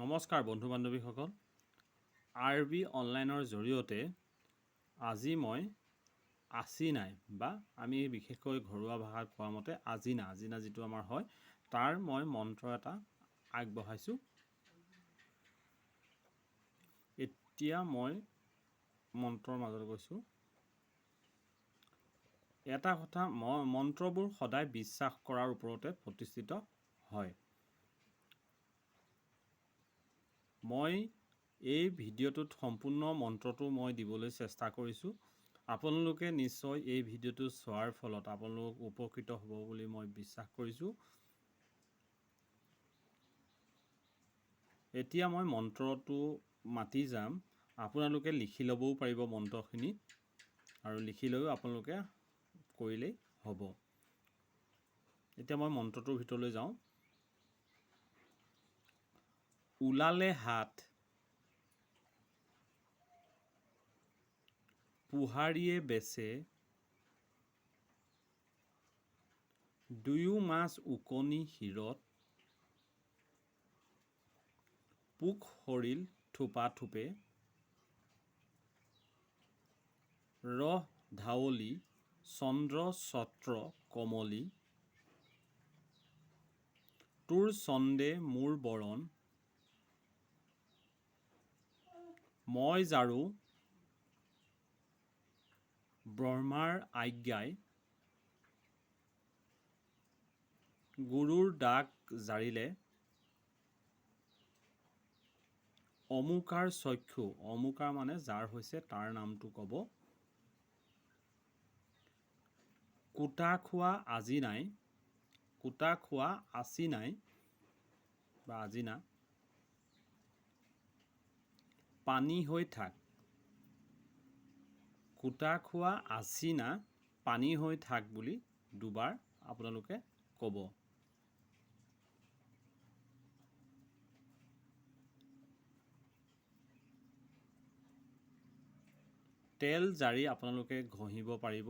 নমস্কাৰ বন্ধু বান্ধৱীসকল, R B অনলাইনৰ জৰিয়তে আজি মই আচিনাই বা আমি বিশেষকৈ ঘৰুৱা ভাষাত কোৱা মতে আজিনা, আজিনা যিটো আমাৰ হয় তাৰ মই মন্ত্ৰ এটা আগবঢ়াইছোঁ। এতিয়া মই মন্ত্ৰৰ মাজত গৈছোঁ। এটা কথা, মন্ত্ৰবোৰ সদায় বিশ্বাস কৰাৰ ওপৰতে প্ৰতিষ্ঠিত হয়। মই এই ভিডিঅ'টোত সম্পূৰ্ণ মন্ত্ৰটো মই দিবলৈ চেষ্টা কৰিছোঁ। আপোনালোকে নিশ্চয় এই ভিডিঅ'টো চোৱাৰ ফলত আপোনালোক উপকৃত হ'ব বুলি মই বিশ্বাস কৰিছোঁ। এতিয়া মই মন্ত্ৰটো মাতি যাম, আপোনালোকে লিখি ল'বও পাৰিব মন্ত্ৰখিনি, আৰু লিখি লৈও আপোনালোকে কৰিলেই হ'ব। এতিয়া মই মন্ত্ৰটোৰ ভিতৰলৈ যাওঁ। ওলালে হাত, পোহাৰীয়ে বেচে, দুয়ো মাছ ওকণি শিৰত, পোক সৰিল থোপা থোপে, ৰহ ধাৱলি চন্দ্ৰ ছত্ৰ কমলী, তোৰ ছন্দে মোৰ বৰণ, মই জাৰো ব্ৰহ্মাৰ আজ্ঞাই, গুৰুৰ ডাক জাৰিলে, অমুকাৰ চক্ষু, অমুকাৰ মানে যাৰ হৈছে তাৰ নামটো ক'ব, কুটা খোৱা আজিনাই, কুটা খোৱা আচিনাই বা আজিনা, পানী হৈ থাক, কুটা খোৱা আচিনা পানী হৈ থাক বুলি দুবাৰ আপোনালোকে ক'ব। তেল জাৰি আপোনালোকে ঘঁহিব পাৰিব।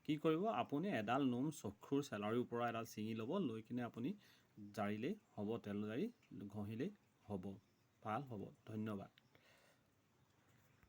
কি কৰিব, আপুনি এডাল নোম চক্ষুৰ চেলাউৰিৰ পৰা এডাল ছিঙি ল'ব, লৈ কিনে আপুনি জাৰিলেই হ'ব, তেল জাৰি ঘঁহিলেই হ'ব, ভাল হ'ব। ধন্যবাদ।